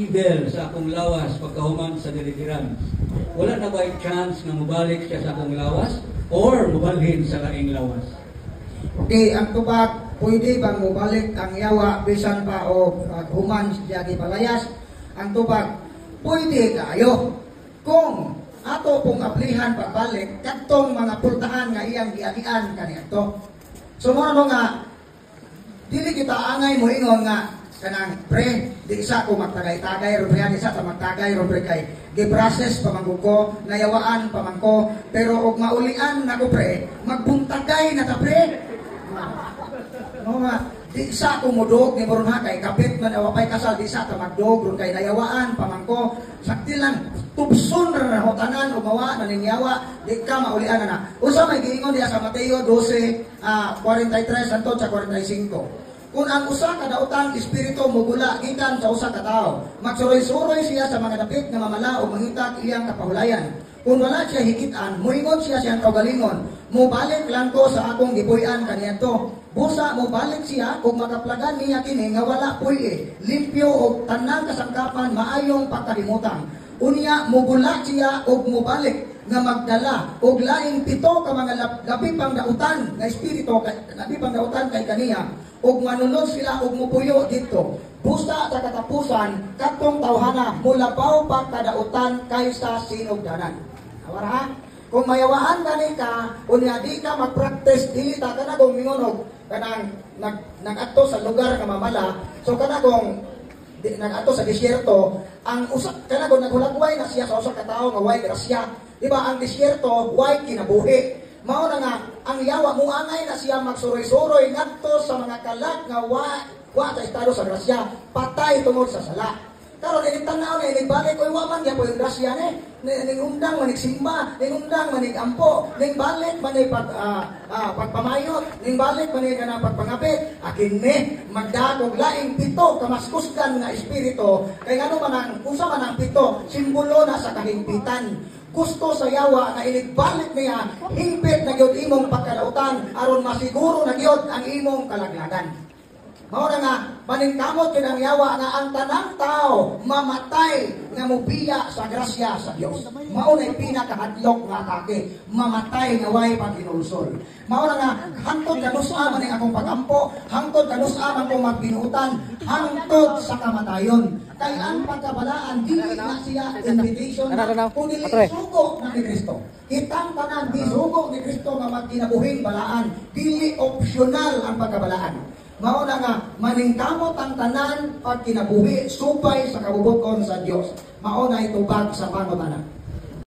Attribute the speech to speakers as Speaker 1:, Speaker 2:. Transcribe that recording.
Speaker 1: evil sa akong lawas pagkahuman sa deliverance, wala na ba chance nga mobalik siya sa akong lawas or mobalhin sa laing lawas?
Speaker 2: Okay, ang tubag, pwede bang mobalik ang yawa bisan pa o human siya gipalayas? Ang tubag, pwede kayo. Kung ato pong aplihan pagbalik, kadtong mga pultahan nga iyang giagian kaniadto. So mao no nga dili kita angay mo ingon nga kanang pre, di isa ko magtagay-tagay ron pre, di isa ta magtagay ron pre kay gi-process pa man ko, nayawaan pa man ko, pero og maulian nako pre, magbuntagay na ta pre. No nga, di isa ko modog ni ron ha kay kapit man awa pay kasal, di isa ta magdog ron kay nayawaan pa man ko. Sakti lang tubson ra na tanan og mawa na ning yawa, di ka maulian na na. Unsa may giingon diha sa Mateo 12, 43 hangtod sa 45? Kung ang usa ka daotang espiritu mugula gikan sa usa ka tawo, magsuroy-suroy siya sa mga dapit nga mamala o mangitag iyang kapahulayan. Kung wala siya hikitan, muingon siya siyang kaugalingon, "Mubalik lang ko sa akong gipuy-an kaniadto." Busa mobalik siya ug makaplagan niya kini nga wala puy-i, limpyo og tanang kasangkapan maayong pagkahimutang. Unya mugula siya og mobalik nga magdala og laing pito ka mga labi pang dautan nga espiritu kay labi pang dautan kay kaniya ug manunod sila og mupuyo didto. Busa sa katapusan kadtong tawhana mulabaw pa kadautan kaysa sinugdanan. Awara ha? Kung mayawaan gani ka, unya di ka mag-practice, dili ta kana kung mingon og kanang nag-adto sa lugar nga mamala, so kana kung nag-adto sa disyerto, ang usa kana kung naghulagway na siya sa usa ka tawo nga way grasya. Di ba ang disyerto way kinabuhi? Mao na nga ang yawa muangay na siya magsuroy-suroy ngadto sa mga kalag nga wa sa estado sa grasya, patay tungod sa sala. Karon inig tan-aw na inig balik, oy, wa man gyapon yung grasya ni. Ning undang manig simba, ning undang manig ampo, ning balik man pagpamayot, ning balik man kanang pagpangapit. Akin ni magdagog laing pito ka mas kusgan nga espiritu kay ngano man ang usa man ang pito, simbolo na sa kahingpitan. Gusto sa yawa nga inigbalik niya, hingpit na gyud imong pagkalautan aron masiguro na gyud ang imong kalaglagan. Mao na nga maningkamot gyud ang yawa nga ang tanang tao mamatay nga mobiya sa grasya sa Dios. Mao na pinakahadlok nga atake, mamatay nga way paghinulsol. Mao na nga hangtod kanusa man ang akong pagampo, hangtod kanusa man kong magbinuutan, hangtod sa kamatayon. Kay ang pagkabalaan dili na siya invitation kung dili sugo na ni Kristo. Kitang tanan gisugo ni Kristo nga magkinabuhing balaan, dili optional ang pagkabalaan. Mao na nga maningkamot ang tanan pagkinabuhi subay sa kabubut-on sa Dios. Mao na itubag sa pangutana.